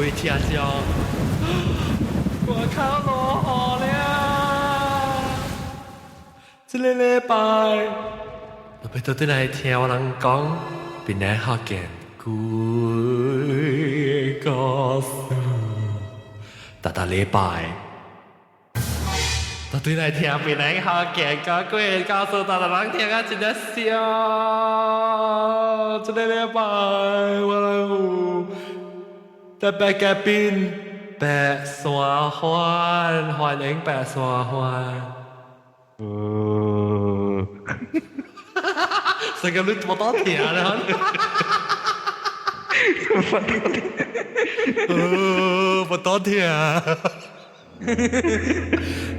有聽眾，外口落雨了。這个禮拜，特別倒轉來聽我人講，檳榔福建鬼故事，逐逐禮拜。倒轉來聽檳榔福建講鬼故事，逐逐人聽啊真正笑。這个禮拜我來有特別嘉賓白山歡，歡迎白山歡。成個你無當聽啦。無當聽。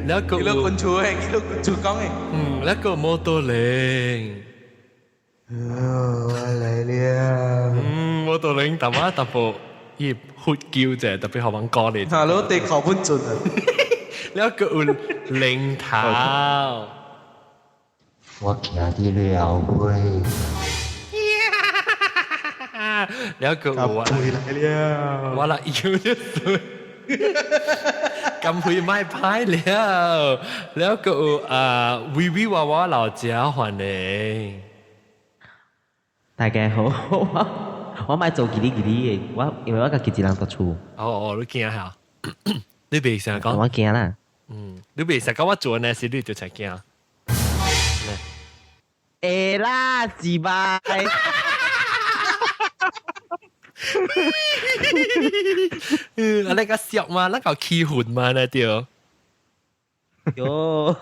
แล้วก็ 佢都管厝嘅，佢都管厝講嘅。嗯，那個摩托鈴。我來了。嗯，摩托鈴淡仔淡薄，伊呼叫者特別好玩歌嚟。哈囉，地口不準啊。แล้ว個有鈴頭。我行佇你後尾。了個有啊。回來了。我來有就水。咁會賣牌了，了個有啊，微微娃娃老家歡迎。大家好，我我莫做嘰哩嘰哩的，我因為我家己一人佇厝。哦哦，你驚嚇？你袂成日講？我驚啦。嗯，你袂成日講我做呢事，你就才驚。會啦，是吧？啊，你個笑嘛，咱個氣氛嘛，那對。喲，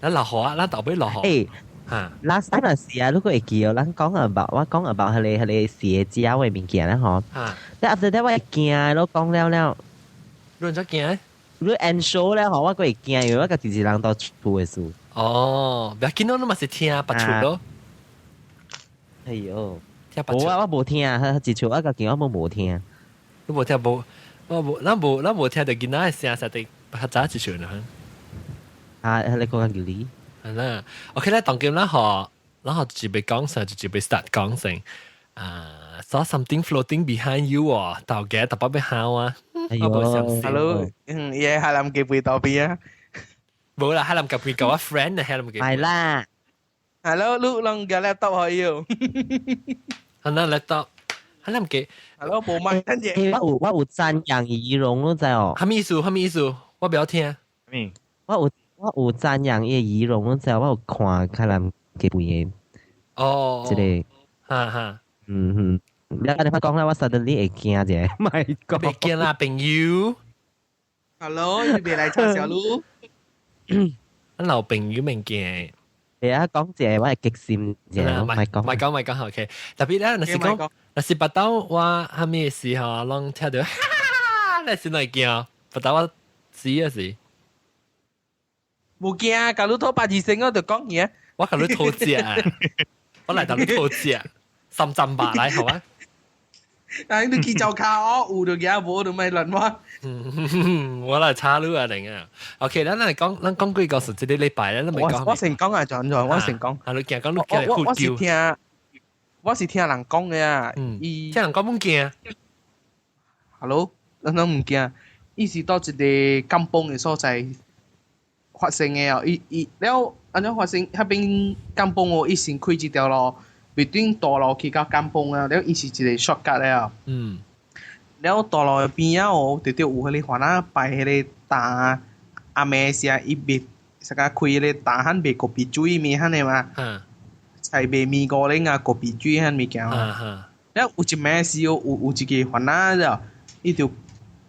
咱落雨啊，咱後尾落雨。欸，last time 若是啊，如果會記哦，咱講 about 我講 about 彼個蛇食的物件咧吼。但 after that 我會驚咯，講了了。你怎驚？你 end show 咧吼，我閣會驚，因為我家己一人佇厝的事。哦，不要緊咯，你嘛是聽別處咯。哎喲，聽別處。無啊，我無聽，一處我家己我無無聽。你無聽無？我無，咱無，咱無聽到囡仔的聲，實在較早一處啦。啊，你講緊幾？係啦，OK 咧，當今咱學，咱學就準備講先，就準備 start 講先。啊，saw something floating behind you 哦，頭家特別要喊啊。哎喲，Hello，嗯，伊海南雞背倒邊啊？無啦，海南雞背舊我 friend 啊，海南雞。係啦。 Hello，你攏個 laptop 可以哦。係啦，laptop，海南雞。 Hello，無麥等者。我有瞻仰儀容，你知哦？啥物意思？啥物意思？我不要聽。咩？我有瞻仰伊的儀容，你知我有看海南雞背的。哦。這個。哈哈。嗯哼，你按呢講啦，我 suddenly 會驚者，莫講。袂驚啦，朋友。 Hello，你別來插小路。咱老朋友免驚。係啊，講者我會激心者，莫講。莫講莫講，OK。特別咧，若是講，若是腹兜我啥物時候攏聽著，哈哈，你先會驚，腹兜我知啊是。無驚，假如討八字聲我就講嘢。我共你討食啊，我來同你討食，三針吧來好啊。啊！你去走卡哦，有就驚，無就莫亂我。我來查你啊，定啊。OK，咱來講，咱講幾個是這個禮拜咧，咱未講。我先講啊，轉轉，我先講。啊，你驚講你驚我我是聽，我是聽人講的啊。嗯。聽人講毋驚。 Hello，咱攏毋驚。伊是佗一個甘榜的所在發生的哦。伊伊了按怎發生？彼邊甘榜哦，伊先開一條路。between 大路去到甘榜啊，了伊是一個 shortcut 了。了大路邊仔哦，直直有彼个番仔擺彼個擔暗暝時伊賣，啥個開彼個擔漢賣咖啡水物漢的嘛。菜賣麵糊奶啊，咖啡水彼物件嘛。了有一暝時哦，有一個番仔了，伊就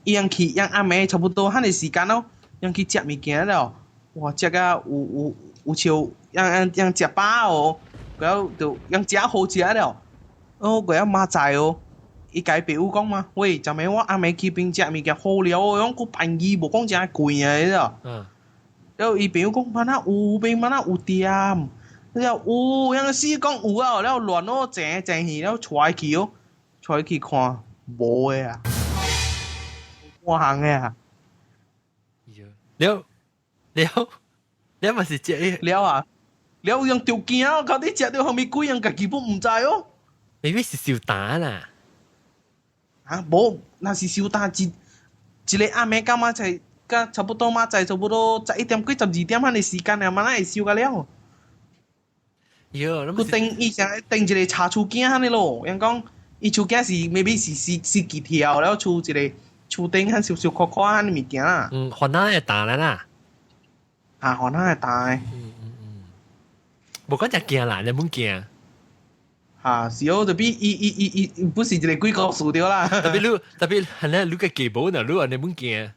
伊樣去，樣暗暝差不多彼個時間咯，樣去食物件了，哇，食甲有有有像樣樣樣食飽哦。過後就樣食好食了，哦，過後媽知哦，伊共伊朋友講嘛，喂，昨暝我暗暝去邊食物件好料哦，講閣便宜，無講誠貴啊，你知無？了伊朋友講，嘛哪有邊嘛哪有店，了有，樣死講有啊，了亂哦，踅踅去了帶去哦，帶去看，無的啊，無行的啊。了了了嘛是食了啊！了用著驚哦，到底食著啥物鬼，人家己本毋知哦。 maybe 是燒膽啦。啊，無，若是傷大一一个暗暝到明仔甲差不多明仔差不多11點幾12點彼个時間爾，嘛哪會燒甲了？喲，佢頂伊成頂一個茶樹囝彼咯，人講伊樹囝是 maybe 是是是幾條，了厝一個厝頂較小小塊塊彼個物件啦。嗯，番仔會彈啦啦。啊，番仔會彈。無講只驚啦，你毋驚。哈，是哦，特別伊伊伊伊不是一個鬼故事對啦。特別你特別係咧，你個記無呢，你按呢毋驚。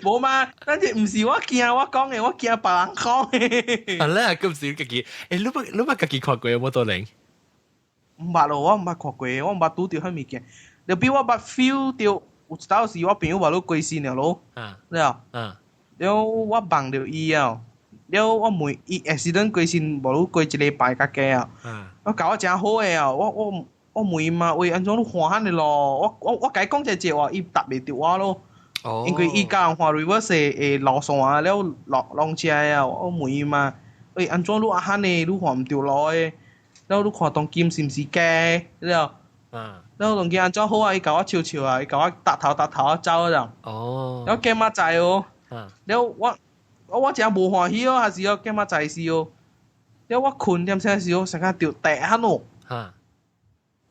無嘛，但是毋是我驚，我講的，我驚別人講的。係咧，咁是家己，欸，你捌家己看過無多人？毋捌咯，我毋捌看過，我毋捌拄著彼物件。特別我捌 feel 著，有一道時我朋友話你過身了咯。了。了我夢著伊啊，了我問伊 accident 過身，無你過一禮拜較加啊。我共我誠好的啊，我我我問伊嘛，喂，按怎你看彼个咯？我我我共伊講這個話，伊答袂著我咯。因為伊共人看 reverse 的路線啊，了落落車啊，我問伊嘛，喂，按怎你啊彼个，你看毋著路的？了你看當今是毋是假？了，了當今按怎好啊？伊共我笑笑啊，伊共我搭頭搭頭啊走了。了過明仔哦，了我我我誠無歡喜哦，還是哦過明仔時哦，了我睏點聲時哦，成個著地漢哦。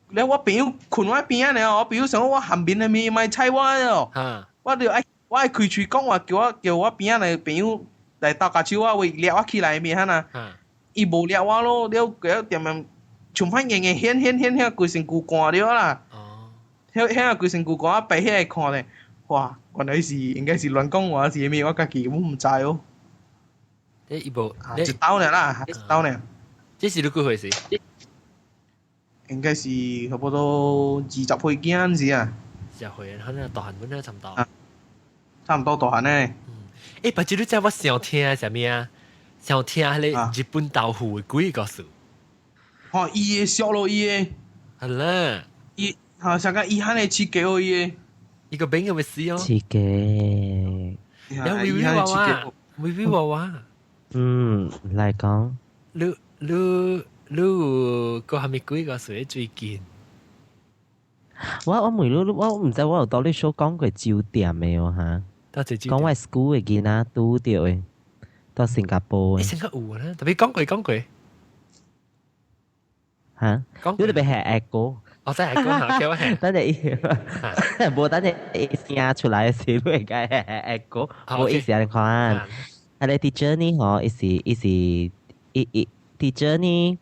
了我朋友睏我邊仔爾，我朋友想講我後面的物莫踩我哦。我就愛我愛開喙講話，叫我叫我邊仔的朋友來鬥共手我，為掠我起來物漢啊。伊無掠我咯，了過點點像反硬硬顯顯顯顯規身軀汗了啦。遐遐規身軀汗，白遐看咧，哇！原來是應該是亂講話是啥物，我家己我毋知哦。你伊無一兜爾啦，一兜爾。這是你幾歲時？應該是差不多20歲囝陣時啊。 20歲，可能大漢本咧差唔多。差唔多大漢咧。欸，不知你知我想聽啥物啊？想聽彼个日本豆腐的鬼故事。吼，伊的俗咯，伊的。係啦。伊，哈，啥個伊漢的設計哦，伊的。伊個餅個咪死哦。設計。有微微娃娃，微微娃娃。嗯，來講。你你你有個係咪鬼故事最近？我我問你，我毋知我有當你所講過酒店的哦哈。講我 school 的囡仔拄著的，到新加坡的。欸，新加坡有啦，特別講過講過。嚇？你特別係 echo。哦，真係 echo 嚇，叫我係。等陣，無等陣聲出來時，你會該 echo。無意思啊，你看。啊，你 teacher 呢？吼，伊是伊是伊伊 teacher 呢？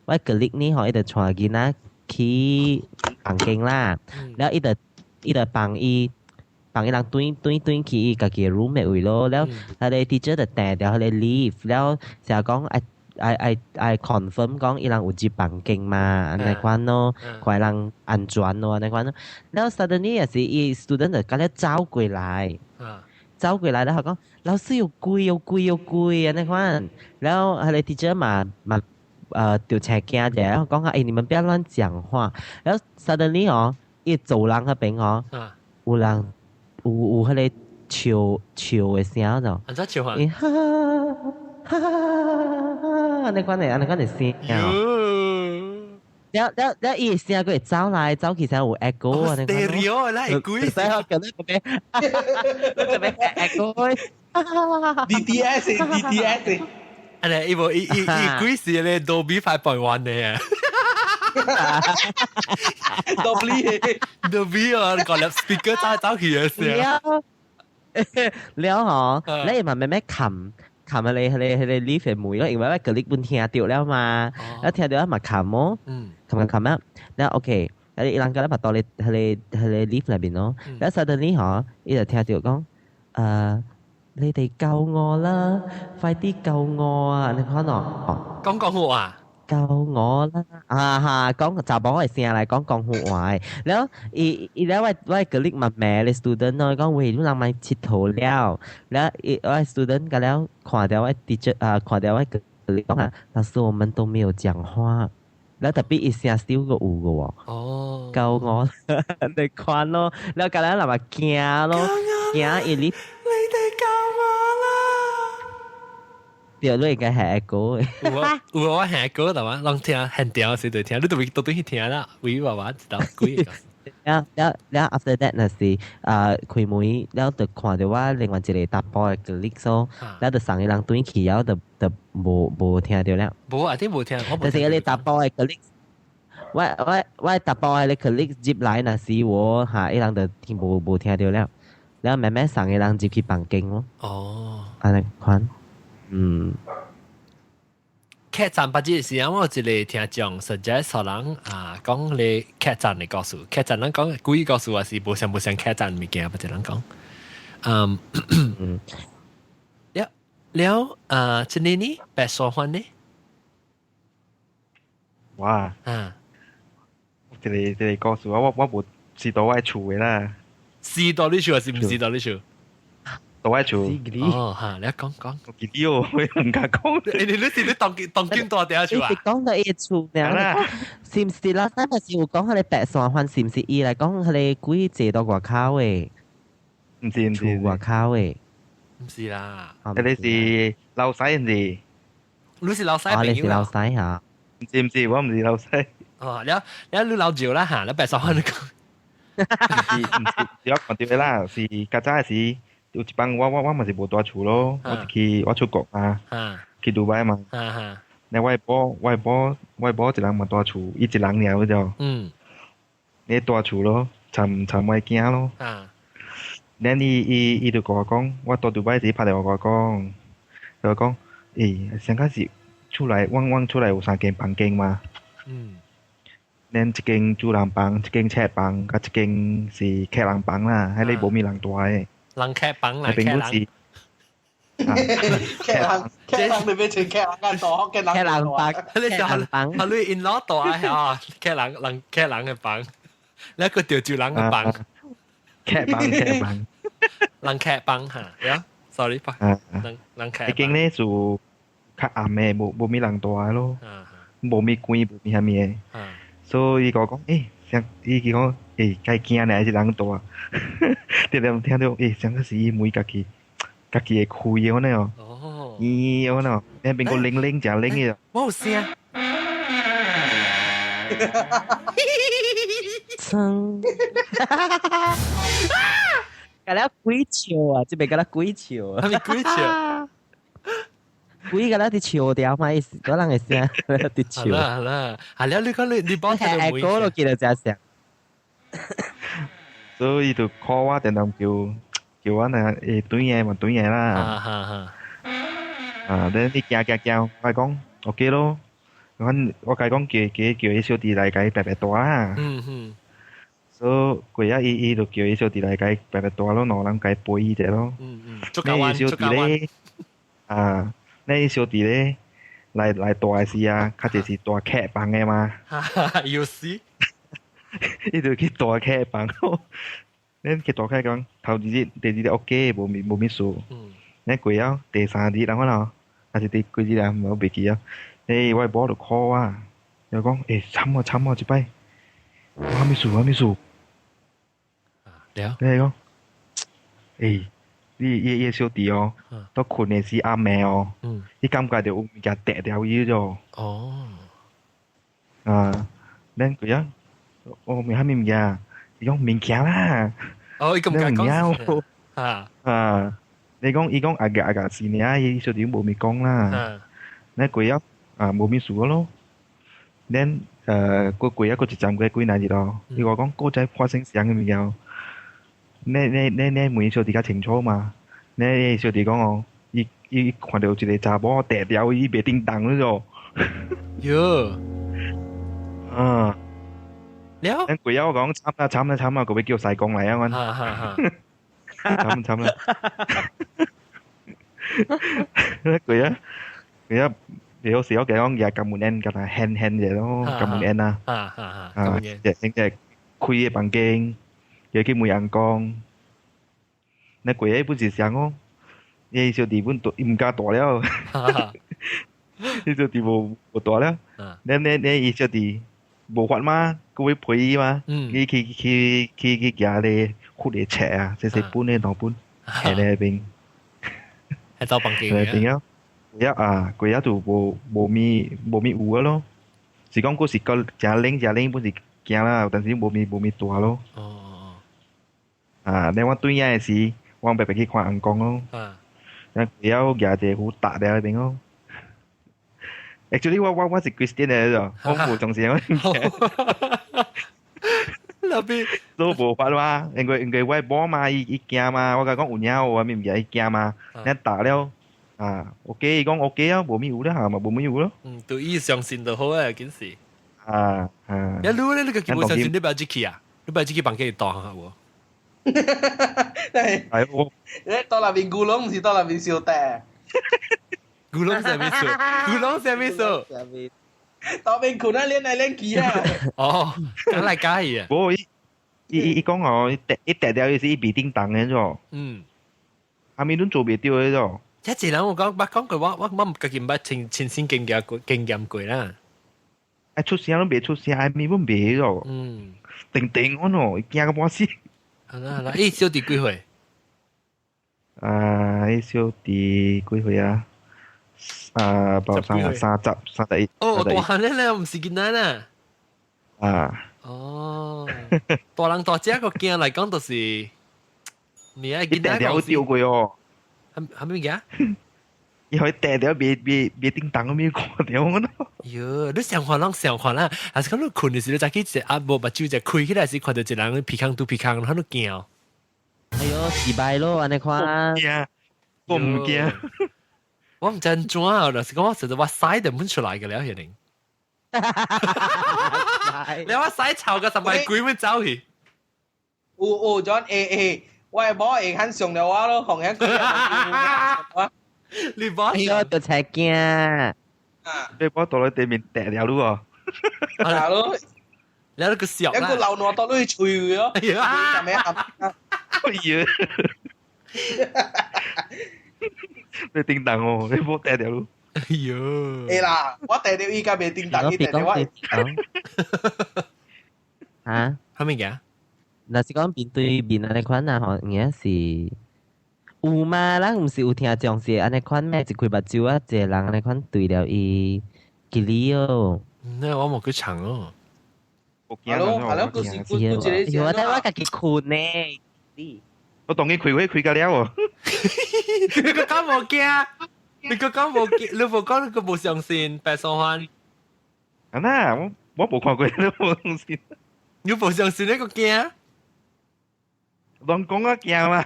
我 colleague 呢？吼，伊就帶囡仔去房間啦，了伊就伊就幫伊幫伊人轉轉轉去伊家己的 room 的位咯，了彼个 teacher 就訂著彼个 lift，了成日講愛愛愛愛 confirm 講伊人有入房間嘛，按呢款咯，看人安全咯，按呢款咯，了 suddenly 也是伊 student 就共咧走過來。走過來了，佢講老師有鬼有鬼有鬼按呢款，然後彼個 teacher 嘛嘛就請驚者，講啊，欸，你們不要亂講話。然後 suddenly 哦，伊走廊彼邊哦，有人有有彼个笑笑的聲就，按怎笑啊？哈哈哈，按呢款的按呢款的聲。了了了，伊聲閣會走來走去，才有 echo 啊！ stereo 啦，會鬼死！我覺得特別特別 echo。 DTS DTS。啊咧，伊無伊伊伊鬼是咧 Dolby 5.1的啊。 Dolby Dolby 啊，個粒 speaker 走走去的聲。了了吼，你嘛慢慢冚。冚啊你你你 lift 的門咯，因為我個你本聽著了嘛，一聽著嘛冚哦，冚冚冚啊，然後 OK，啊伊人個咧嘛到你彼个彼个 lift 內邊咯，然後 suddenly 嗬，伊就聽著講，你哋救我啦，快啲救我啊！你看哦，講廣府話。救我啦！啊哈，講查某的聲來講廣府話，然後伊伊了我我個你嘛罵咧 student 咯，講喂，你人莫𨑨迌了，了伊我 student 個了看著我 teacher 啊，看著我個你講啊，老師我們都沒有講話，了特別伊聲 still 個有個喎，救我，你看咯，了個了人嘛驚咯，驚伊你。你哋救我啦！笑，你應該係 echo 嘅。有啊有啊，我聽歌係嘛，人聽現調時就聽，你都會都對去聽啦，為話話知道鬼個。了了了，after that 若是啊開門，了就看到我另外一個查埔的 colleague 所，了就送伊人轉去，了就就無無聽到了。無啊，啲無聽，我但是嗰個查埔的 colleague，我我我查埔的 colleague 入來若是我嚇，伊人就聽無無聽到了，了慢慢送伊人入去房間咯。哦，按呢款，嗯。客棧捌日時，我有一個聽眾 suggest 人啊，講你客棧的故事，客棧人講鬼故事還是無像無像客棧物件，捌一人講。嗯，了了啊，這個呢，白沙灣呢？哇！啊，這個這個故事我我我無是佇我厝的啦。是佇你厝還是毋是佇你厝？佇我厝。哦，嚇，你講講。我記得哦，我毋敢講。欸，你你是你當今當今蹛佇厝啊？你是講到伊厝爾，是毋是啦？咱若是有講彼個白沙灣，是毋是伊來講彼個鬼坐到外口的？毋是毋是厝外口的。毋是啦，彼個是老細毋是？你是老細朋友？你是老細嚇？毋是毋是，我毋是老細。哦，了了你老趙啦嚇，你白沙灣你講。毋是毋是，我講對啦，是較早時有一擺我我我嘛是無蹛厝咯，我去我出國啊，去杜拜嘛。你我某我某我某一人嘛蹛厝，伊一人爾就。你蹛厝咯，參參我囝咯。咱伊伊伊就共我講，我蹛杜拜時拍電話共我講，就講，欸，上較是厝內，阮阮厝內有三間房間嘛。咱一間主人房，一間廁房，佮一間是客人房啦，彼個無物人蹛的。人客房啦，客人。客人客人你變成客人間蹛，客人客人房，你就房，啊你 in law 蹛啊，客人人客人的房，你個條住人的房，客房客房，人客房嚇，呀，sorry 吧，人人客。彼間咧就較暗的，無無物人蹛咯，無物關，無物啥物的。所以伊共我講，欸，啥伊伊講，欸，該驚呢還是人蹛？定定聽到，欸，啥個是伊門家己家己會開的款哦。哦。咦，款哦，那邊個冷冷誠冷的。我有聲。噌。敢若鬼笑啊！這邊敢若鬼笑啊！啥物鬼笑？鬼敢若佇笑掉嘛？意思，嗰人會聲佇笑。好啦好啦，啊了，你講你你幫聽到每個都記得這聲。所以就 call 我，定定叫叫我那會轉的嘛轉的啦。啊哈哈。啊，你你驚驚驚，我講 OK 咯。我我共伊講叫叫叫伊小弟來共伊白白蹛啦。嗯嗯。所以過啊，伊伊就叫伊小弟來共伊白白蹛咯，兩人共伊陪伊者咯。嗯嗯。你小弟咧，啊，你小弟咧來來蹛的時啊，較濟是蹛客房的嘛。哈哈，有時。伊就去蹛客房，恁去蹛客房，頭一日、第二日 OK，無物無物事。嗯。恁過了第三日，人看咯，還是第幾日啊？我袂記啊。欸，我某就 call 我，伊講欸慘啊慘啊，這擺，啥物事啥物事？了。你講，欸，你伊伊小弟哦，到睏的時暗暝哦，伊感覺著有物件趯牢伊咗。哦。啊，恁過啊，哦，啥物物件？伊講物件啦。哦，伊咁敢講。啊。啊，你講伊講阿個阿個是爾，伊小弟無物講啦。恁過啊。啊，無物事咯。恁呃，過過啊，過一站過幾若日咯。伊我講古早發生啥物件？你你你你問小弟較清楚嘛？你小弟講哦，伊伊看著一個查某趯牢伊袂叮當了喲。喲。啊。了。恁過啊，我講慘啦慘啦慘啦，閣欲叫師公來啊！阮。哈哈哈。慘慘啦。過啊，過啊。有時我講日撳門煙，咁啊輕輕者咯，撳門煙啊，啊，即係即係開個房間，又去問人講，那鬼個本是啥哦？伊小弟本大，伊毋敢蹛了，伊小弟無無蹛了。你你你伊小弟無法嘛，閣欲陪伊嘛，伊去去去去舉咧佛的冊啊，這是本的兩本，喺那邊，喺走房間那邊啊，過啊，過啊就無無物無物有啊咯。是講嗰時個誠冷誠冷，本是驚啦，但是無物無物大咯。哦。啊，你我對影的時，我白白去看尪公咯。啊。然後舉一個壺打在那邊咯。Actually 我是 Christian 來的，我無相信我。那邊都無法嘛，因為我某嘛，伊驚嘛，我共伊講有影有啥物物件，伊驚嘛，你打了啊，OK，伊講 OK 啊，無物有了嚇嘛，無物有咯。嗯，對伊相信就好啊，件事。啊啊！一你咧，你個基本相信你不要入去啊？你不要入去房間當下無？係我。你到那邊咕窿，唔是到那邊燒地。咕窿啥物事？咕窿啥物事？到邊困啊，練來練去啊。哦，講來假去啊。無伊伊伊講哦，伊跌伊跌掉伊是伊袂叮當的咗。阿咪攏做袂著的咗。一隻人我講，捌講過我我我家己毋捌親身經驗過啦。啊出聲攏袂出聲，阿咪攏袂咗。定定我喏，驚到半死。好啦好啦，伊小弟幾歲？啊，伊小弟幾歲啊？啊，包30、31。哦，大漢咧咧，毋是囡仔啦。啊。哦，大人大隻個驚來講，就是你愛囡仔講掉過哦。係係咩嘢？伊可以掟掉，袂叮當咁樣看掉我咯。喲，你想看攏想看啦，還是講你睏的時候，早起一啊無目睭一開起來時，看到一人鼻孔拄鼻孔，你都驚。哎喲，失敗咯，按呢款。驚，我唔驚。我毋知按怎啊，就是講我實在我屎就滿出來個了，可能。你我屎臭個十萬鬼會走去。有有，John 會會，我的某會較上了我咯，紅遐鬼。你某？哎喲，就才驚。你某倒來對面掟了你哦。係咯。你那個笑一個流挪到你喙咯。哎呀！咩啊？哎呀！你叮當哦，你冇掟掉咯。哎喲！會啦，我掟掉伊個袂叮當，伊掟掉我。啊？係咪嘅？若是講面對面按呢款啊，吼，應該是有嘛？咱毋是有聽講是按呢款咩？一開目睭啊，一個人按呢款對了伊吉利哦。那我無去唱哦。係咯，係咯，故事故故一個我等我家己睏呢。我當伊開會開到了哦。你個講無驚？你個講無驚？你無講你個無相信白素歡？啊那我無看過，你無相信。你無相信你個驚？攏講啊驚嘛！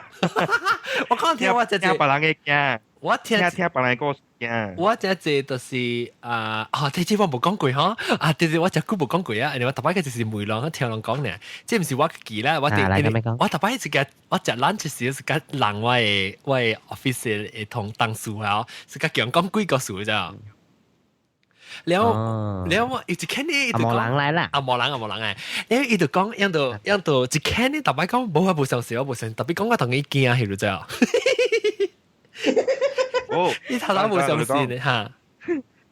我講聽我聽別人的驚，我聽聽別人的故事驚。我這這就是啊，哦，這這我無講過吼，啊，這這我這久無講過啊，因為我逐擺個就是問人聽人講呢，這毋是我記啦，我我逐擺是個我食 lunch 時是佮人我的 office 的同事啊，是佮講講鬼故事咋。了了我伊一看呢，伊就講無人來啦，啊無人啊無人誒，了伊就講，樣就樣就一看呢，逐擺講無我無相信，我無相信，特別講我同伊驚去就知哦。哦，你頭頭無相信的哈？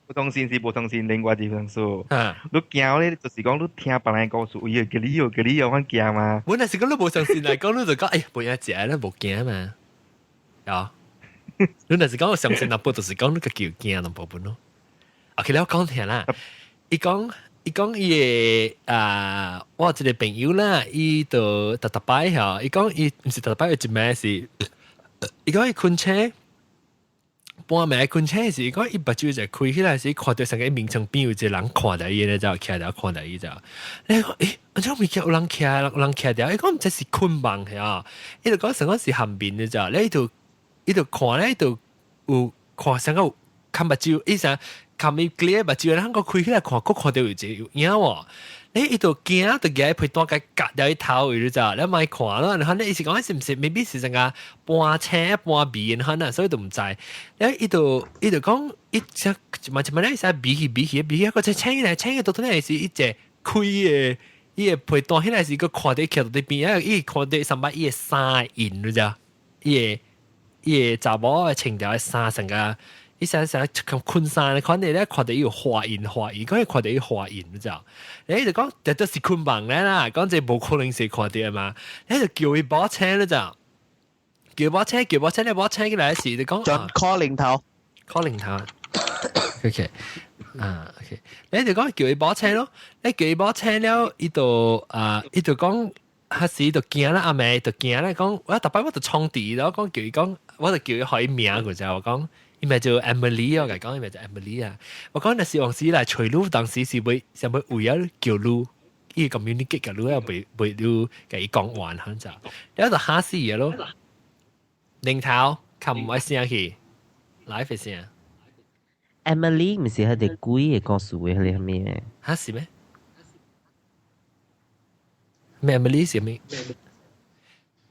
無相信是無相信，另外一回事。你驚咧，就是講你聽別人故事，哎呀，給你哦，給你哦，我驚嘛。本來是講你無相信來講，你就講哎，無影食，你無驚嘛。有，你若是講我相信那部，就是講你家己有驚淡薄本咯。OK，你我講聽啦。伊講伊講伊個啊，我有一個朋友啦，伊就逐逐擺吼，伊講伊毋是逐逐擺有一暝是，伊講伊睏醒。半暝睏醒時，伊講伊目睭就開起來時，看著成個眠床邊有一個人看著伊咧，就徛著看著伊就。你講欸，按怎物件有人徛，有人徛著？伊講毋知是睏夢遐，伊就講成講是頷面的咋，你伊就伊就看咧，伊就有看成個有看目睭，伊啥看伊 clear 目睭，然後開起來看，閣看著有一個有影喎。你伊就驚，就舉被單共夾掉伊頭，你知你莫看咯。然後你伊是講是毋是？maybe 是成個半醒半眠，可能所以都毋知。你伊就伊就講，伊只嘛一嘛咧使眯去眯去眯去，個只醒起來，醒起到底是一隻開的，伊個被單起來是閣看著徛佇邊啊，伊看著上擺伊的衫印，你知？伊個伊個查某穿著的衫成個。伊成成咁困衫，看你咧看到有花印花印，講伊看到有花印，你知？你就講這都是睏夢咧啦，講這無可能是看到嘛。你就叫伊某醒你知？叫某醒，叫某醒，你某醒起來時就講 John call 零頭。可能頭。OK，啊 OK，你就講叫伊補車咯，你叫伊補車了，伊就啊，伊就講，彼時就驚啦，阿妹就驚啦，講我逐擺我就創地咯，講叫伊講，我就叫伊開名個就我講，伊名叫 Emily 我講伊名叫 Emily 啊，我講若是往時來揣你，當時是會想欲為了叫你，伊 communicate 共你，袂袂你共伊講話反正，了就嚇死伊咯，零頭冚我聲去，來一聲。 Emily 毋是彼个鬼的故事的彼个啥物的？嚇是咩？咩 Emily 是咩？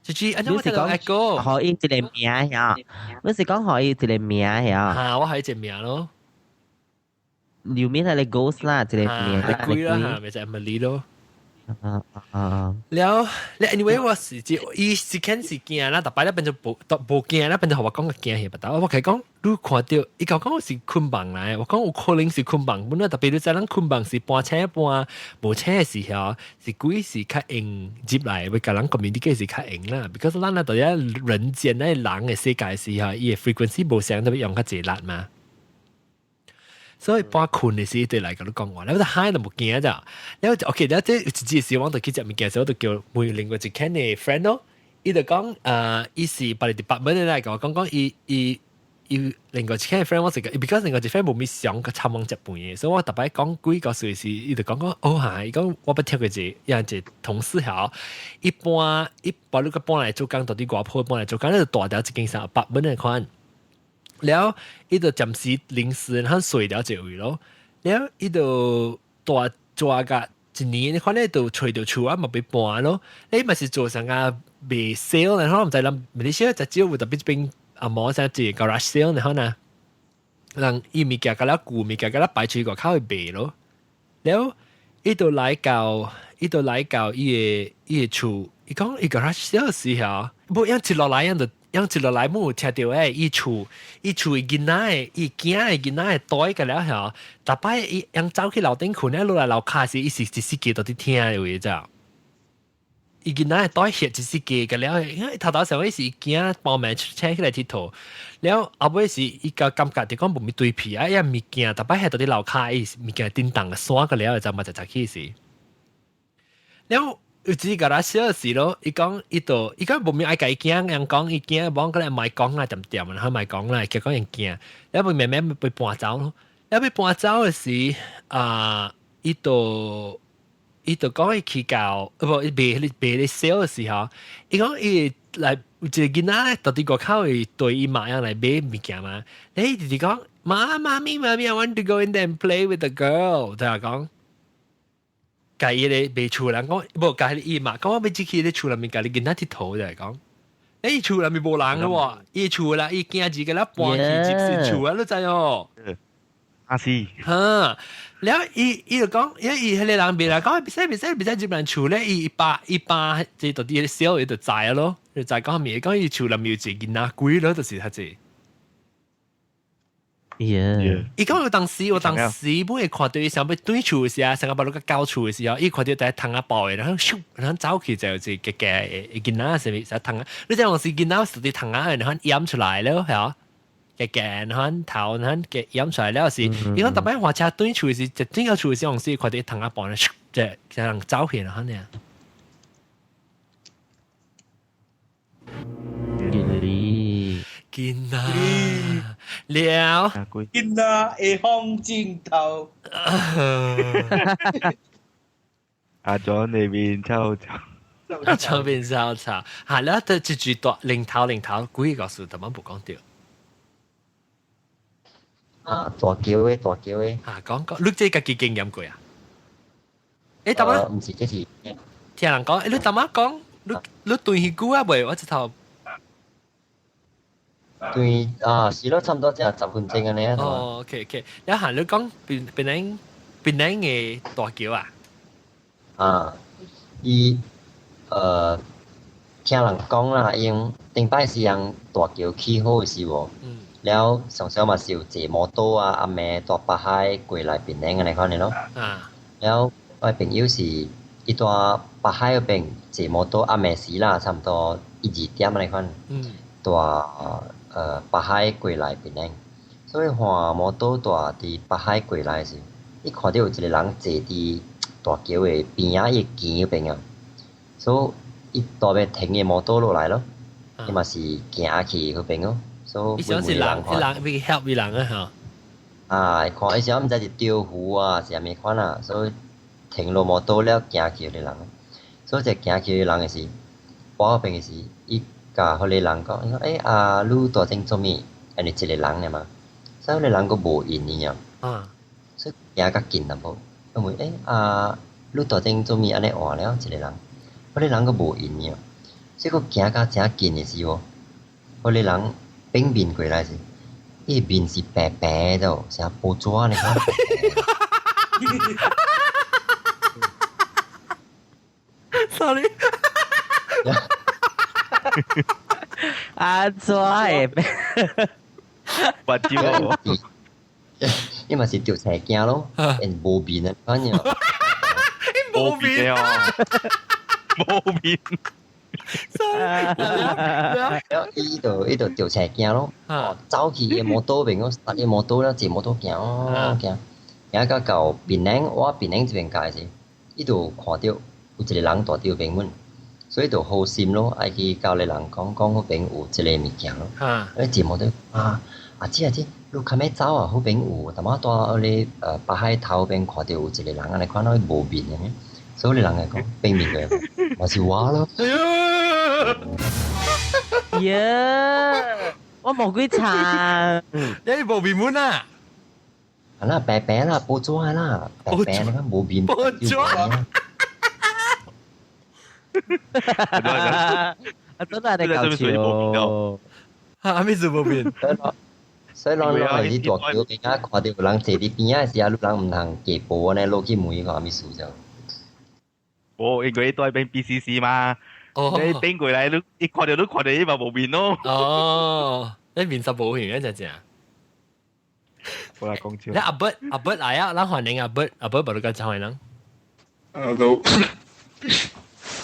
就是按怎我聽到 echo，予伊一个名呀，你是講予伊一個名呀？嚇，我予伊一個名咯。裡面彼個 ghost 啦，一個名，鬼啦嚇，咪就 Emily 咯。啊啊！了，了，anyway 我是只伊是肯是驚啦，逐擺咧變做無無驚啦，變做予我講個驚去不得。我共伊講，你看著伊共我講我是睏夢來，我講有可能是睏夢，本來特別你知人睏夢是半醒半無醒的時候，是鬼是較會入來，欲共人 communicate 是較會啦。because 咱啊佇遐人間咧人的世界時候，伊的 frequency 無相特別用較濟力嘛。所以半睏的時對來共你講話，你就嗨就無驚咋。了 OK，了這有一次時我就去食物件時，我就叫問另外一間的 friend 咯，伊就講，伊是別個 department 的來共我講講，伊伊伊另外一間 friend 我是個，because 另外一個 friend 無物上個參問食飯的，所以我逐擺講鬼故事時，伊就講講，哦哈，伊講我捌聽過一個，一個同事吼，一般一般你個搬來做工，到佇外埔搬來做工，你就蹛佇一間啥 apartment 的款。了，伊就暫時臨時通睡了一位咯。了，伊就蹛蹛甲一年，反正就揣著厝啊，嘛欲搬咯。你嘛是做啥個賣 sale，然後毋知人馬來西亞就少有特別這邊啊，無啥一個 garage sale 然後呢，人伊物件共了舊物件共了擺出去外口去賣咯。了，伊就來到，伊就來到伊个厝，伊講伊 garage sale 時候，無樣一落來樣就。樣一落來，有聽著誒，伊厝伊囡仔的，伊囝的囡仔的袋個了吼，逐擺伊樣走去樓頂睏咧，落來樓跤時，伊是一時記到佇聽的話咋。伊囡仔的袋歇一時記個了，因為頭頭想伊是伊囝報名請起來𨑨迌，了後尾是伊個感覺就講無物對皮啊，伊物件逐擺歇到佇樓跤，伊物件叮當山個了，就嘛就就去時。了。有一個啦小事咯，伊講伊就伊講無物愛共伊囝人講，伊囝無講來莫講啦，恬恬，然後莫講啦，結果𪜶驚，了欲慢慢欲搬走咯，了欲搬走的時啊，伊就講伊去到，無伊賣咧賣咧 sale 的時候，伊講伊來有一個囡仔咧，到佇外口會對伊媽樣來買物件嘛，伊直直講媽媽咪媽咪，I want to go in there and play with the girl，就係講。共伊個賣厝人講，無共伊嘛，講我欲入去咧厝內面共你囡仔𨑨迌就係講，欸厝內面無人咯喎，伊厝啦，伊囝兒共咱搬去入新厝啊，你知哦？啊是，哈，了伊伊就講，因為伊彼個人袂來講，袂使袂使袂使入人厝咧，伊爸伊爸這到底小伊就知咯，就知講物，講伊厝內面有一個囡仔鬼咯，就是較濟。 伊講有當時，有當時本會看著伊想欲轉厝的時啊，想欲欲到厝的時候，伊看著佇窗仔爆的，然後咻，然後走去就有一個个的囡仔啥物啥窗仔，你知當時囡仔是佇窗仔，然後掩出來了，嚇，个個然後頭然後個掩出來了是，伊講逐擺換車轉厝時，就轉到厝的時候，時看著窗仔爆咧，咻，就就人走去然後呢。囡仔了，囡仔會風鏡頭。阿 John 那邊臭臭，側邊臭臭，係啦，就一句大零頭零頭，幾個事特別無講著。啊，大橋的大橋的。啊，講講，你這家己經驗過啊？欸，大媽，毋是，這是聽人講，欸，你大媽講，你你斷彼久啊未？我一頭。對啊，是咯，差唔多才10分鐘按呢。哦，OK OK，你行你講檳檳榔檳榔的大橋啊？啊，伊聽人講啦，因頂擺是人大橋起好的時無，了常常嘛是有坐摩托啊，暗暝蹛北海過來檳榔按呢款的咯。啊。了我朋友是伊蹛北海彼邊坐摩托暗暝時啦，差不多一二點按呢款。蹛北海過來檳榔，所以看摩托蹛佇北海過來時，伊看到有一個人坐佇大橋的邊仔，伊的墘彼邊啊，所以伊大欲停伊摩托落來咯，伊嘛是行去彼邊咯，所以伊想是人，伊人欲 help 伊人啊吼。啊，伊看伊想毋知是釣魚啊，是啥物款啊，所以停落摩托了，行去彼個人，所以這行去彼個人的時，我彼邊的時，伊共彼個人講，伊講欸啊，你蹛這做物？因為一個人爾嘛，所以彼個人閣無應伊啊，所以行較近淡薄，伊問欸啊，你蹛這做物按呢換了一個人，彼個人閣無應伊啊，所以閣行甲誠近的時候，彼個人反面過來時，伊面是白白的，像報紙按呢款。 Sorry。啊，怎會？不知喎。伊嘛是著青鏡咯，因無面啊，反正。無面啊！無面。了伊就著青鏡咯，走去伊摩托邊咯，搭伊摩托了，坐摩托行行，行到到檳城，我檳城這邊界時，伊就看著有一個人蹛佇邊門，所以就好心咯，愛去共彼個人講講彼邊有這個物件咯。伊坐摩托啊，阿姊阿姊，你較欲走啊？彼邊有淡薄仔蹛咧北海頭邊看著有一個人按呢款咯，無面的，所以彼個人會講反面過來，嘛是我咯。耶！我無幾層，你無面門啊？啊啦，白白啦，報紙啦，白白你看無面。報紙。啊，真係你搞笑。哈，咩事無面？所以攏攏係佇大橋邊仔看著有人坐佇邊仔時啊，你人毋通過步按呢落去問伊講啥物事就。哦，因為蹛邊 BCC 嘛，你變過來，你一看著你看著伊嘛無面咯。哦，你面實無形啊，只只。我來講笑。你阿伯阿伯來啊，咱歡迎阿伯阿伯，無你講歡迎人。 Hello。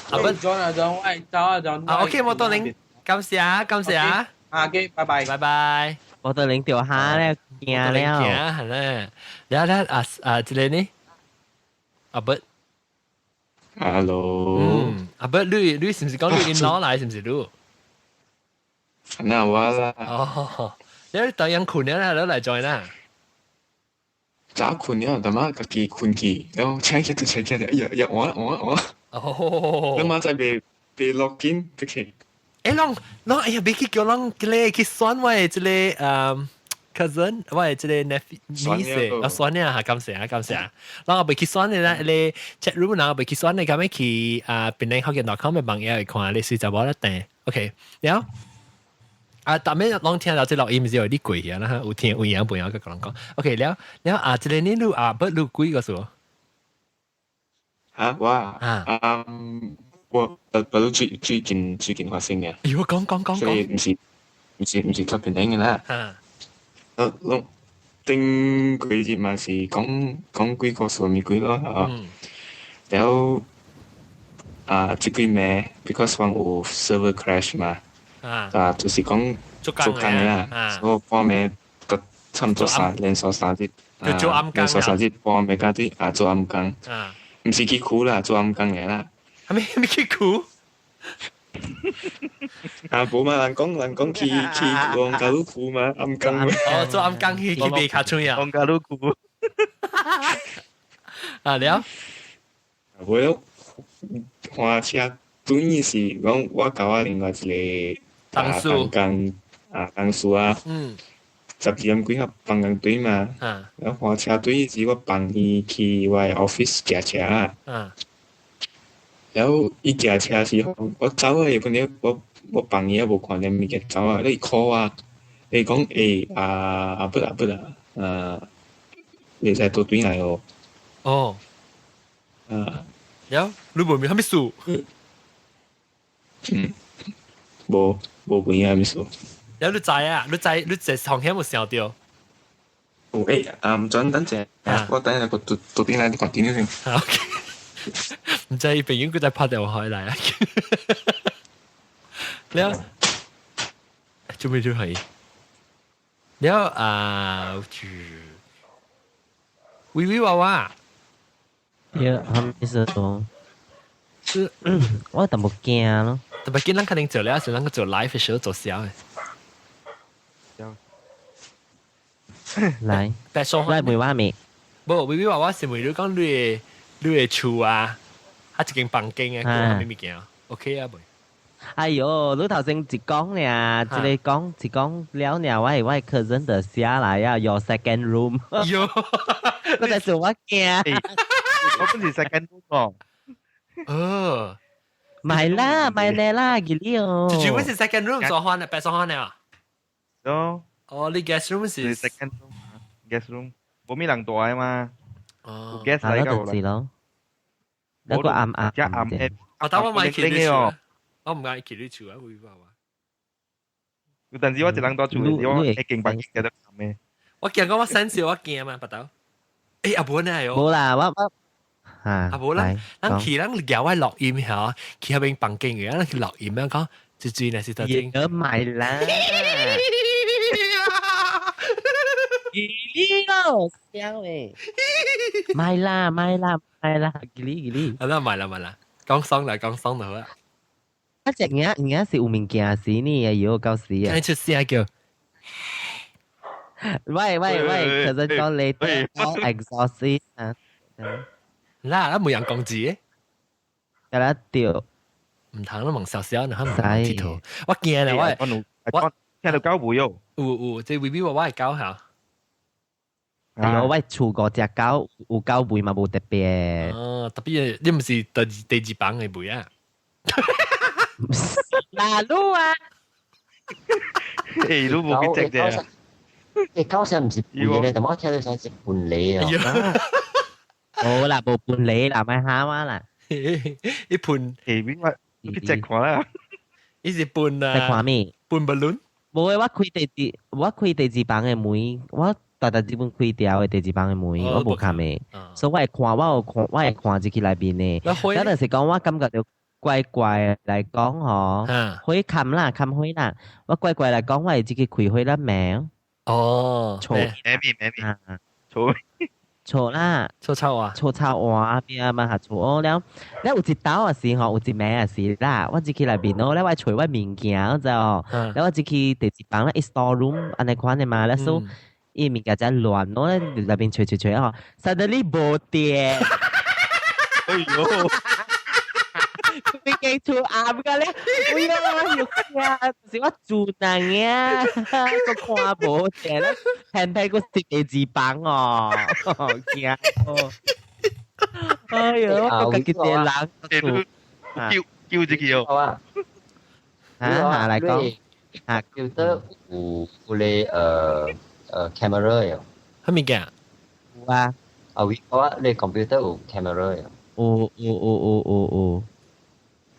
阿伯 John 啊 John，喂，走啊 John。啊，OK，摩多玲，感謝啊，感謝啊。啊，OK，拜拜，拜拜。摩多玲掉下咧，驚了。驚係咧，了了啊啊，這個呢？阿伯。 Hello。嗯，阿伯，你你是毋是講你 in law 來？是毋是你？那我啦。哦，你當樣困了，你來 join 啦。早困了，但媽家己困去，然後請起就請起來，哎呀呀，我我我。哦。你媽再袂袂落緊，別去。欸，攏攏哎呀，別去叫人這個去選我的這個cousin，我的這個 nephew niece 啊，選了哈，感謝啊，感謝啊。然後袂去選的啦，你 chat room 然後袂去選的，咁樣去啊，檳城福建 .com 的網頁去看，你隨就無得訂。OK，了。啊，逐暝攏聽到這錄音是有啲鬼啊，啦，有聽有影朋友佮人講。OK，了了啊，這個你你啊，不你幾個數？嚇我啊，我不最最近最近發生嘅。哎呦，講講講講。所以毋是毋是毋是較平嘅啦。攏頂幾日嘛是講講幾個數物鬼咯，嚇。然後啊，這幾暝，because 我有 server crash 嘛。啊，就是講做工嘅啦，所以半暝到差毋多三連續三日，做暗連續三日半暝到底啊做暗工，毋是去苦啦，做暗工嘅啦。係咪係咪去苦？啊，無嘛，人講人講去去王家路苦嘛，暗工。哦，做暗工去去賣卡吹啊。王家路苦。啊了。我看車等於是講我共我另外一個同事啊，同事啊，12點幾仔放工轉嘛，然後換車轉時我放伊去我的 office 騎車啊，然後伊騎車時候，我走啊，本來我我放伊也無看見物件走啊，你 call 我，伊講欸啊阿伯阿伯啊，啊，會使倒轉來哦。哦。啊。了，你無問啥物事？嗯，無無問啥物事。了，你知啊？你知你坐風險有想著？有欸，啊，毋準等陣，我等下個倒倒轉來你看電腦先。 OK。毋知伊朋友閣再拍電話來啊？了，做咩做係？了啊，微微娃娃，對，係咪是講？我淡薄驚咯。特別見咱肯定做了，是咱個做 live 時候做小嘅。來，來問我咩？無，微微娃娃是問你講你的厝啊，啊一間房間啊，講啥物件？OK 啊，未？哎喲，你頭先一講呢，一個講一講了呢，我的 cousin 就寫來啊，your second room。喲，我在做我驚。我本是 second room 哦。哦，買啦，買咧啦，記哩哦。就主要是 second room 所看的，白所看的啊。哦。哦，你 guest room 是 second room，guest room，冇咩人住啊嘛。哦。 guest 嚟㗎咯。那個暗暗。加暗嘅。我等我買去你厝。我唔愛去你厝啊，會話話。有陣時我一人住厝，我會勁白嘅都暗嘅。我驚講我 sense 我驚嘛，白頭。誒，阿本啊喲。冇啦，我。啊無啦，咱去咱舉我錄音嚇，去彼邊房間嘅，咱去錄音啊，講最最若是頭先。而買啦。吉利咯，香誒。買啦買啦買啦，吉利吉利。啊，那買啦買啦，講爽啦講爽就好啦。啊，隻影影是有物件是呢，哎喲，到時啊。聽出聲叫。喂喂喂，其實講你講 exhaust 啊。啦，咱冇人講字嘅。有啦對。唔通啦，問小小，然後問鐵頭。我驚啦，我聽到狗尾哦。有有，這未必我會狗嚇。哎喲，我厝五隻狗，有狗尾嘛無特別。哦，特別你毋是第二房的尾啊？嗱，你啊！誒，你無去隻啫。誒，狗聲毋是半咧，但我聽到像是半厘啊。冇啦，無半厘啦，咪蝦我啦。一盤誒，邊個去隻看啦？伊是半啊。隻看咩？半 balloon。無誒，我開第二，我開第二房的門，我逐逐這本開掉的第二房的門，我無看的，所以我會看，我有看，我會看入去內面的。那就是講，我感覺著怪怪來講吼，火冚啦，冚火啦，我怪怪來講，我會入去開火啦暝。哦，錯，咩咩咩，錯。錯啦，錯臭啊，錯臭話邊啊嘛下錯哦了，了有一道也是吼，有一暝也是啦，我入去內面哦，了我揣我物件就，了我入去第一房咧，store room 按呢款的嘛，了所以伊物件真亂咯，內面揣揣揣吼，suddenly 無電，哎喲，你記出暗個咧，哎呀，又驚，是我做人啊，個看無電咧，偏偏個是第二房哦，驚哦，哎喲，我家己一個人，叫叫這個哦，啊，啊來講，啊，叫得有有咧camera 喲，啥物件？有啊，啊，我你 computer 有 camera 喲，有有有有有有。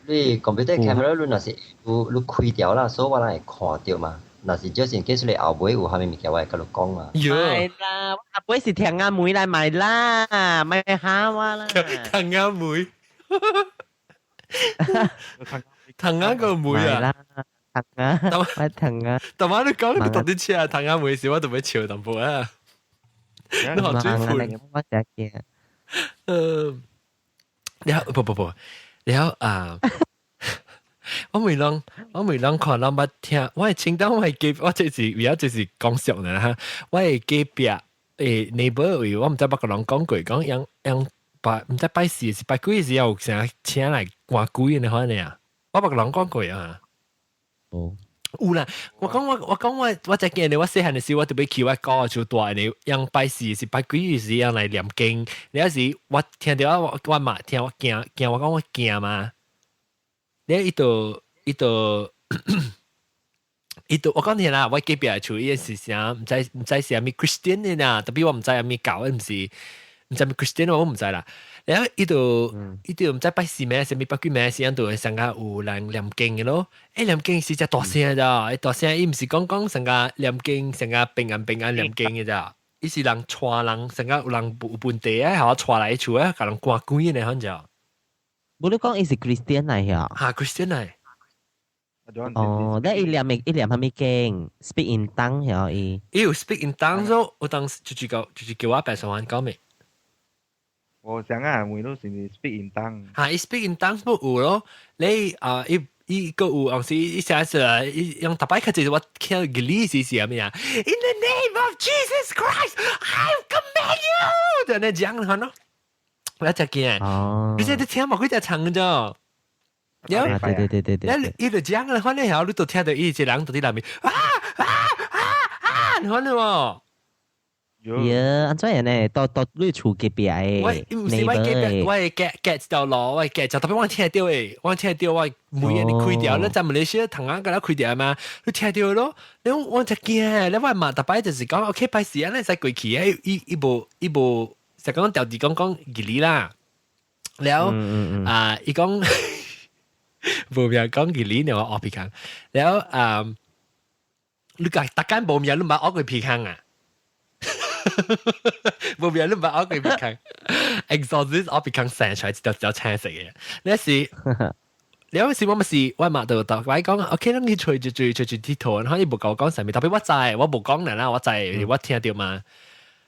你 computer camera 你若是有你開掉啦，所以我人會看著嘛。若是就是假使你後尾有啥物物件，我會共你講嘛。買啦，我後尾是聽阿妹來買啦，買蝦我啦。聽阿妹，聽阿個妹啊！聽啊，我聽啊。但係你講你到底車啊？聽阿妹時，我特別笑淡薄啊。你學最盤，我真驚。嗯，你不不不。了啊！我每人我每人看人捌聽，我會清單我會記，我這是而家這是講熟呢哈。我會隔壁neighbor 位，我毋知捌共人講過，講樣樣拜毋知拜四是拜幾時有啥請來趕鬼的款呢？我捌共人講過啊。哦，有啦，我講我我講我我才見你，我細漢的時我特別去我哥就大的，樣拜四是拜幾時樣來念經，你有時我聽著我我嘛聽我驚驚我講我驚嘛，你伊就伊就伊就我講聽啦，我隔壁厝伊是啥，毋知毋知是啥物 Christian 的啦，特別我毋知啥物教，毋是毋知啥物 Christian 我毋知啦。然後伊就伊就毋知拜四咩，啥物拜幾咩時陣就會上個有人念經的咯。欸，念經是只大聲咋，欸大聲伊毋是講講上個念經上個平安平安念經的咋，伊是人帶人上個有人有問題啊，予我帶來厝啊，共人趕鬼的反正。無你講伊是 Christian 來遐？哈，Christian 來。哦，你伊念伊念蝦米經？Speak in tongue 曉伊。伊有 speak in tongue 咗，我當時就是叫就是叫我白上玩講咩？我想啊，每都是 speak in tongue。嚇，伊 speak in tongue 不有咯？你啊，伊伊個有，有時伊寫出來，伊用特別較濟我聽義理是是啥物啊？In the name of Jesus Christ, I command you！就按呢講可能，我真驚。你這你聽無幾隻唱啫？有，對對對對對。你伊就講啦，反正曉你都聽到伊一個人佇內面啊啊啊啊，你看到無？呀，按怎樣呢？到到你厝隔壁的，我毋是我隔壁，我會隔隔一條路，我會隔就特別我聽到的，我聽到我每日你開掉，你在馬來西亞同樣佮開掉嘛，你聽到咯，你我就驚，你我嘛逐擺就是講，OK，拜時啊，你使過去，伊伊無伊無，就講調字講講義理啦，了啊，伊講無名講義理，你我學鼻空，了啊，你講逐間無名，你毋捌學過鼻空啊？無名你毋捌學過鼻空，exorcist 學鼻空生出來一條條青色嘅，你是。你有時我咪是我嘛就逐擺講，OK，咱去揣一揣揣一佚佗，然後伊無共我講啥物，特別我知，我無講人啦，我知，我聽著嘛。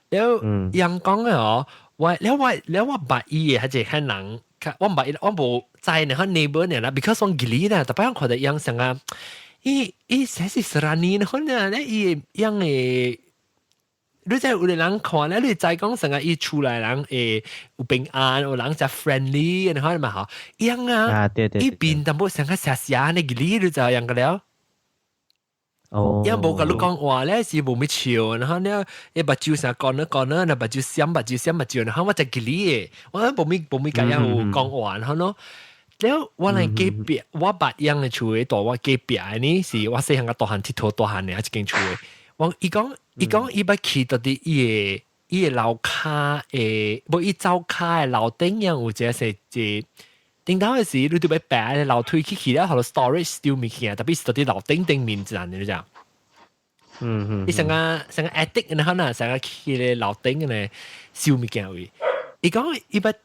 了人講嘅哦，我了我了我捌伊嘅，還是彼人，我毋捌伊，我無知呢，彼 neighbor 呢啦，because 我記哩啦，特別我看到樣像啊，伊伊寫是 Serani 呢，可能咧伊樣嘅。你知有個人看咧，你知講成個伊厝內人會有平安，有人誠 friendly，你看嘛吼，樣啊，伊變淡薄成個邪邪呢個你你知樣個了。哦，因無共你講話咧，是無咩笑，然後咧，伊目睭成乾咧乾咧，目睭閃目睭閃目睭，然後我就記你嘅，我無咩無咩共樣有講話，然後咯，了我來隔壁，我捌樣嘅厝嘅大我隔壁呢，是我細漢個大漢𨑨迌大漢嘅一間厝嘅。我伊講伊講伊捌去到佇伊個伊個樓跤的，無伊灶跤的樓頂樣有一個是一頂頭的時，你著欲爬樓梯去去了，予 storage 丟物件，特別是佇樓頂頂面一你知影？嗯嗯。伊成個成個 attic 然後呢，成個去咧樓頂呢收物件位。伊講伊捌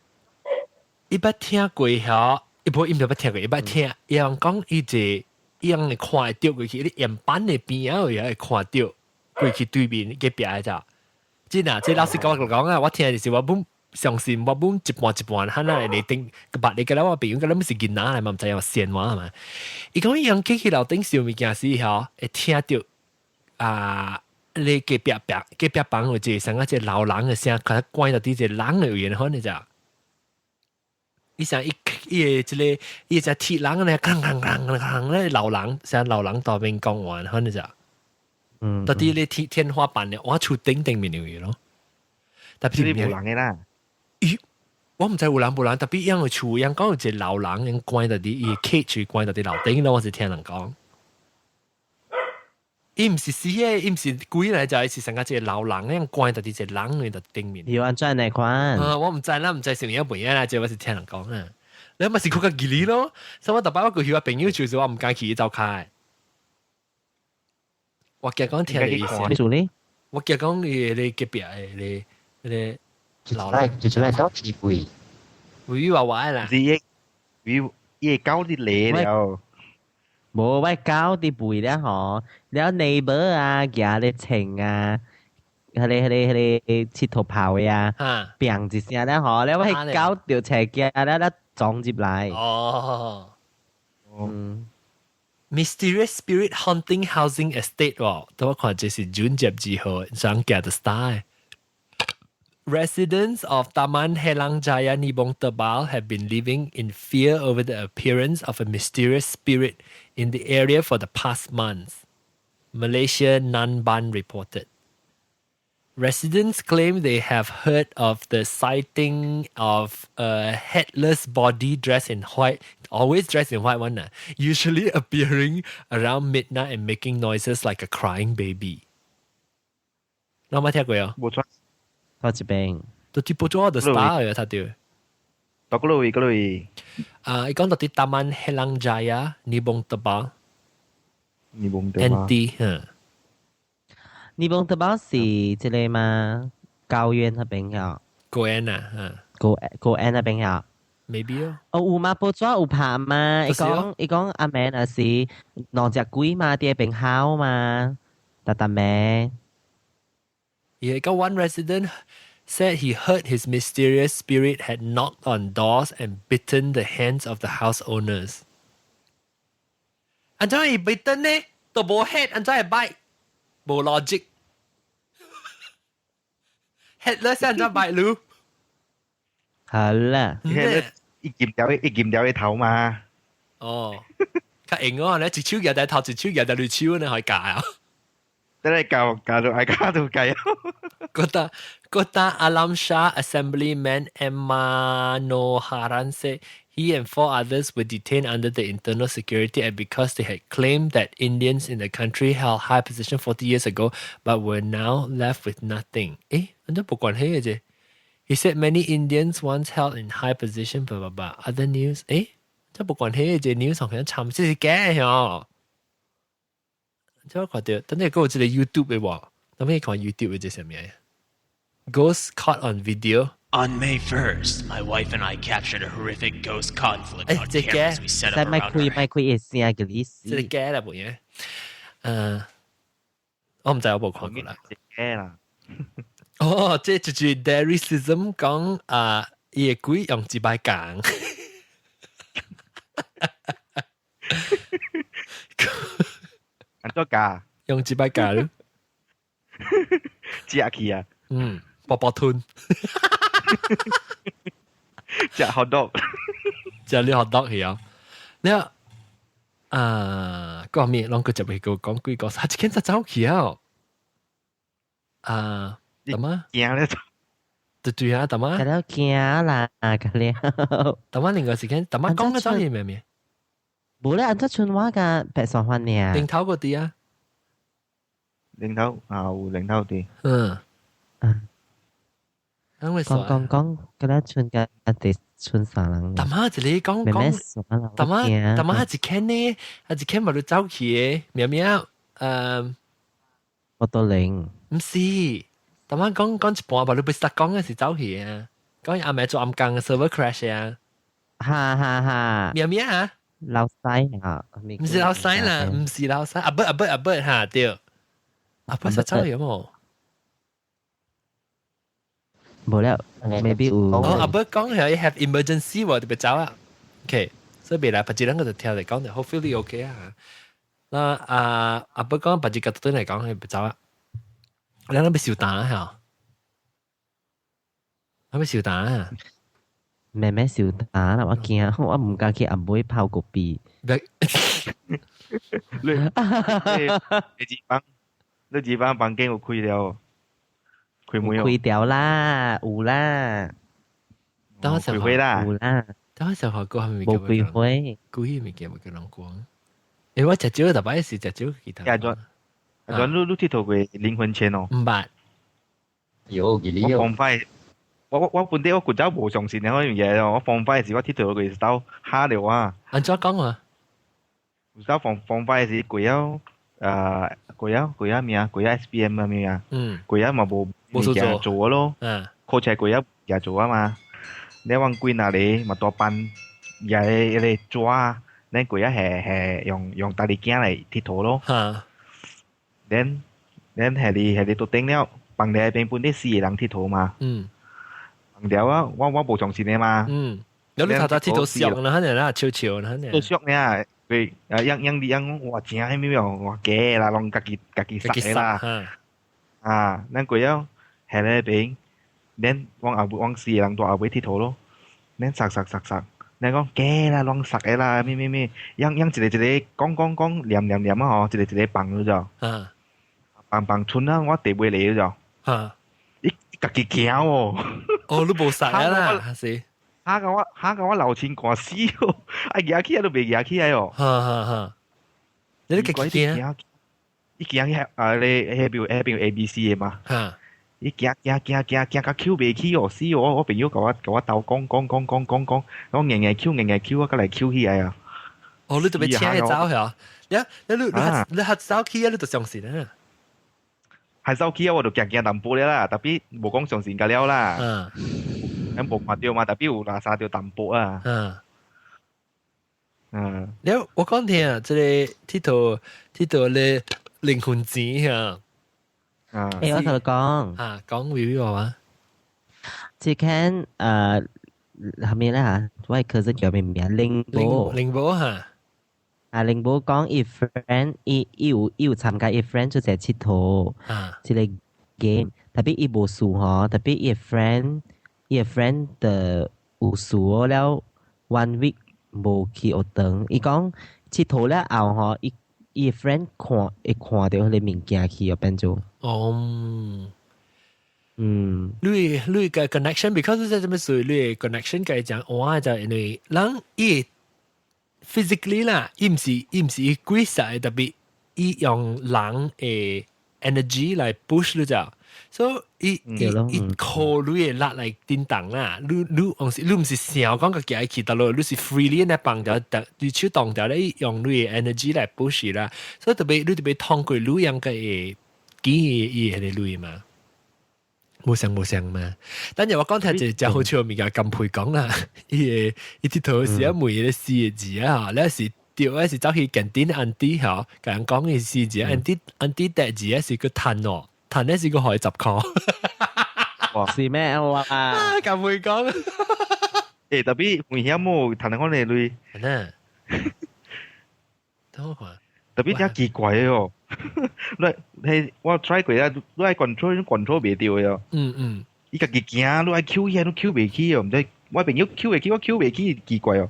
伊捌聽過遐，伊無伊毋捌聽過，伊捌聽，伊人講伊一伊人會看會著過去，你岩板的邊仔位會看著。過去對面隔壁的咋？真啊！這老實講我講啊，我聽的是我本相信我本一半一半，哈那你頂捌你個啦，我朋友個咱是囡仔來嘛，毋知影閒話嘛。伊講伊人企去樓頂燒物件時吼，會聽著啊，你隔壁壁隔壁房有一個像啊一個老人的聲，可能關到佇一個人的位，可能咋？伊想伊伊個這個伊隻鐵人咧，鏘鏘鏘鏘咧老人，像老人當面講話，可能咋？嗯，到佇咧天天花板咧，我厝頂頂面有咯。特別是無人的啦。咦，我毋知有人無人，特別樣個厝，樣講有一個老人，樣關到佇伊 cage 關到佇樓頂咯，我是聽人講。伊毋是死的，伊毋是鬼來，就是成個一個老人，樣關到佇一個人的頂面。有按怎來款？啊，我毋知啦，毋知是有影袂影啦，這我是聽人講啊。你咪是較較吉利咯，所以我逐擺我過去我朋友厝時，我毋敢去伊灶跤。我驚講聽你意思。你做呢？我驚講你你隔壁的你你老人就出來搞機會。會話話啦。是伊伊伊搞啲嚟了。無我搞啲背了吼，了 neighbor 啊，舉咧稱啊，彼個彼個彼個𨑨迌炮的啊，砰一聲了吼，了我搞著車驚了了撞入來。哦。嗯。 Mysterious Spirit Haunting Housing Estate 喎，等我看這是 June 12號上架的 Star。Residents of Taman Helang Jaya Nibong Tebal have been living in fear over the appearance of a mysterious spirit in the area for the past months, Malaysia Nanban reported. Residents claim they have heard of the sighting of a headless body dressed in white, always dressed in white one, usually appearing around midnight and making noises like a crying baby. 你有冇聽過啊？冇錯，我這邊都啲報咗 The Star 嘅，他對。到嗰度嗰度。啊，伊講到啲 Taman Helang Jaya Nibong Tebal。 Nibong Tebal。 NT，嗯。 Nibong Tebal 是這個嗎？高苑那邊呀？高安啊，嗯。高高安那邊呀？ ，maybe 哦。哦，有嘛，報紙有拍嘛？伊講伊講阿妹若是兩隻鬼嘛，佇邊哭嘛，逐逐暝。 Yeah, got one resident said he heard his mysterious spirit had knocked on doors and bitten the hands of the house owners. 按怎伊 bitten 呢？都無 head，按怎會 bite？無 logic。headless 按怎 bite 嚕？好啦，一劍掉一頭嘛。哦，較型哦，你一手舉在頭，一手舉在你手呢，可以教啊。真係教教到嗌教到計。 Kota Alam Shah Assemblyman M Manoharan said he and four others were detained under the Internal Security Act because they had claimed that Indians in the country held high position 40 years ago but were now left with nothing. 誒，咁都冇關係嘅啫。He said many Indians once held in high position, blah blah blah. Other news, 誒，這冇關係嘅啫，news 上佢參這是假嘅嗬。這我看到，等陣嗰個這個 YouTube 嘅喎，等陣看 YouTube 嘅這啥物？Ghost caught on video. On May 1st, my wife and I captured a horrific ghost conflict on cameras we set up around 咪開咪開會聲嘅意思。這個假啦，冇嘢。我唔知我冇看過啦。假啦。哦，這就是 Derricism 講啊，伊個鬼用一擺講。按怎教？用一擺教咯。食去啊！嗯，卜卜吞。食 hot dog，食你 hot dog 去啊！你啊，嗰面攏個就會個講幾個，啊，一間就走去啊！啊，點啊？驚咧！對對啊，點啊？佢都驚啦，佢了。點啊？另外時間，點啊？講嘅走去咩咩？無咧，按怎春話㗎白沙番呢？零頭嗰啲啊？零頭啊，有零頭啲。嗯。嗯。講講講，佢咧春嘅地春啥人？淡仔一個講講，淡仔淡仔一間呢，啊一間嘛都走去的，咩咩誒？我都靈。毋是，淡仔講講一半，嘛你不實講嘅是走去啊，講阿妹做暗更 server crash 啊。哈哈哈。咩咩啊？老細啊？毋是老細啦，毋是老細，阿伯阿伯阿伯哈對，阿伯實走去冇？無了，maybe 有。哦，阿伯講係 have emergency 喎，特別走啊。OK，所以未來別一人個就聽嚟講就 hopefully OK 啊。那阿阿伯講別一個對嚟講係別走啊。你諗要小打嚇？諗要小打啊？咩咩小打啦！我驚，我唔敢去阿妹泡個鼻。你你自房，你自房房間有開了？開門開掉啦，有啦。等我開會啦，有啦。等我上學過係咪？冇開會，故意物件冇叫人講。誒，我食少特擺是食少其他。阿轉阿轉，你你佚佗過靈魂錢哦？毋捌。有記我放快，我我我本地我古早無相信嗰樣嘢咯。我放快時我佚佗過是到嚇了啊。按怎講啊？有時放放快時過了，過了過了咩啊？過了 SPM 啊咩啊？嗯。過了嘛無無做做咯。嗯。考出來過了也做啊嘛。你往幾若個嘛大班，也個迄個紙，咱過了係係用用大力鏡來佚佗咯。哈。咱咱係哩係哩都頂了，放佇邊本地四個人佚佗嘛。嗯。放了啊，我我無相信的嘛。嗯。有你頭頭佚佗笑啦，肯定啦，笑笑啦，肯定。都笑呢，對，啊，樣樣啲樣，哇，真係咩哦，哇，假啦，攏家己家己殺的啦。啊，咱過了係咧邊，咱往後往四個人蹛後尾佚佗咯，咱殺殺殺殺，咱講假啦，攏殺的啦，咩咩咩，樣樣一個一個講講講，念念念啊吼，一個一個放咗就。放放春啊，我地尾嚟咗就。伊家己驚哦。哦，你無殺啦，是。嚇到我嚇到我流清汗死哦！啊，舉起來都袂舉起來哦。哈哈哈！你家己驚？伊驚去啊！你彼邊彼邊 A B C 的嘛？哈！伊驚驚驚驚驚到抾袂起哦！死哦！我朋友共我共我鬥講講講講講講，我硬硬抾硬硬抾，我閣來抾起來啊！哦，你特別請伊走嚇？你你你你你較走起啊！你就相信啊？係走起啊！我就驚驚淡薄了啦，特別無講相信個了啦。嗯。咁無看到嘛，特別有垃圾著淡薄啊。了我講聽啊，這個鐵佗鐵佗咧靈魂錢啊。欸，我同你講。啊，講微微話話。這間後面咧嚇，我係 cousin 叫咩名？靈寶。靈寶嚇。啊，靈寶講伊 friend，伊有參加伊 friend 出隻𨑨迌，這個 game，特別伊無輸吼，特別伊 friend，伊 friend 的有輸了 one week 無去學堂，伊講𨑨迌了後吼，伊 friend 看會看著彼个物件去哦變做。你个 connection，because 這麼說，你 connection 嘅講話就因為人伊 physically 啦，伊毋是鬼殺，特別伊用人的 energy 來 push 你就，所以伊靠你的力來叮當啦，你毋是想講個行去倒落，你是 freely 咧放掉，你手動掉咧，用你的 energy 來 push 啦，所以特別你特別通過你樣個記伊彼个類嘛。無相無相嘛，但係我講聽一個真好笑物件，金佩講啦，伊個伊佚佗時啊，問伊個四個字啊，你是對，我是走去 canteen auntie 吼，共人講伊四字，auntie auntie 第二字是個趁哦，趁咧是個害10箍。是咩哇？金佩講。欸，特別危險哦，趁講你類。係等我看。特別真奇怪哦。你係我 try 過啊，你愛 control control 袂著的哦。伊家己行，你愛抾起來，你抾袂起哦，毋知我朋友抾會起，我抾袂起，奇怪哦。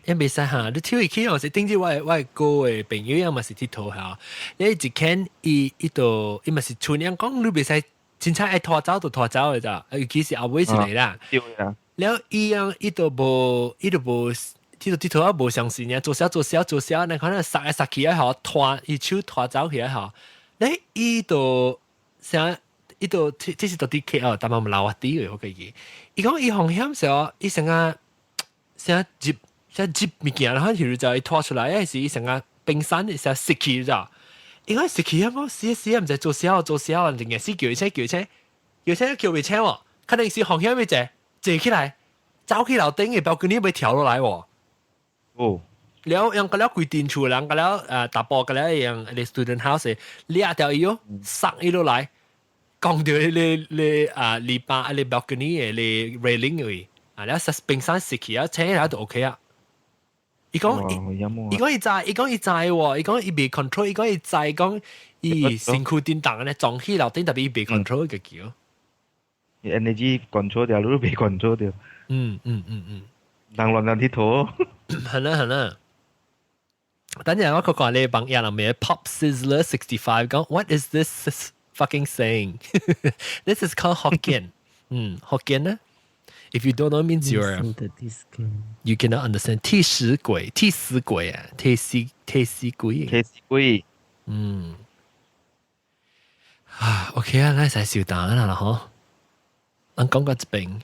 也袂使哈，你抾會起哦，是頂次我哥的朋友也嘛是佚佗哈，你一間伊就伊嘛是像樣講，你袂使凊彩愛拖走就拖走的咋，尤其是後尾是嚟啦。對啊。了伊樣伊都無。佚佗佚佗啊，無相信呢，做啥做啥做啥，你可能殺來殺去啊，吼，拖伊手拖走去啊，吼，你伊就啥，伊就這是到底 KL，但嘛老啲嘅，我記記。伊講伊風險時候，伊成個成接成接物件，然後就就伊拖出來，還是伊成個冰山，成食去咋？伊講食去啊，我死死毋知做啥做啥，定係死叫伊請叫伊請，叫請叫袂請喎，可能是風險咩坐坐起來，走去樓頂嘅包括你欲跳落來喎。了用個了規間厝人個了大埔個了用你 student house 掠掉伊哦，塞伊落來，講到你你啊籬笆你 balcony 的你 railing 位啊，了冰山食去啊，請起來就 OK 啊。伊講伊知，伊講伊知喎，伊講伊未 control，伊講伊知講伊身軀叮當咧撞起樓頂，特別伊未 control 個叫。 energy control 掉，你都未 control 掉。人亂亂佚佗。係啦係啦。等陣我個講你幫人名 Pop Sizzler 65 講，What is this fucking saying? This is called Hokkien. 嗯，Hokkien 呢？If you don't know, means you cannot understand. 替死鬼，替死鬼啊，替死替死鬼，替死鬼。嗯。啊，OK 啊，咱使小等啦，嗬。咱講過一遍。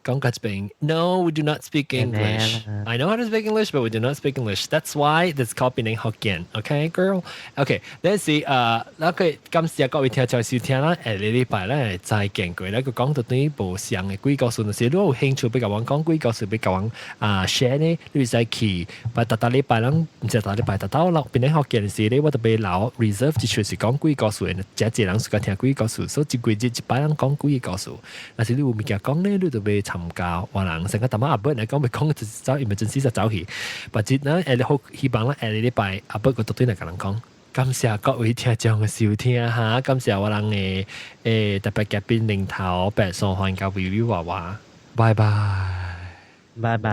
講過一遍。No, we do not speak English. I know how to speak English, but we do not speak English. That's why this called 變成 Hokkien. Okay, girl. Okay, let's see. 那個感謝各位聽眾收聽啦。下個禮拜咧再見過咧，個講到對無相的鬼故事，若是你有興趣欲共阮講鬼故事，欲共阮啊 share 呢，你會使去。但逐逐禮拜咱毋是逐禮拜，逐到落變成福建時咧，我特別留 reserve 一處是講鬼故事的，誠濟人喜歡聽鬼故事，所以一季節一擺人講鬼故事。若是你有物件講咧，你就欲參加，我人成個淡仔阿伯來講，欲講就走，emergency 就走去。別節呢，好希望咱下個禮拜阿伯個獨對來共人講。感謝各位聽眾的收聽哈，感謝我人的特別嘉賓領頭白雙環甲維維娃娃，拜拜，拜拜。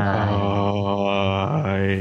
拜。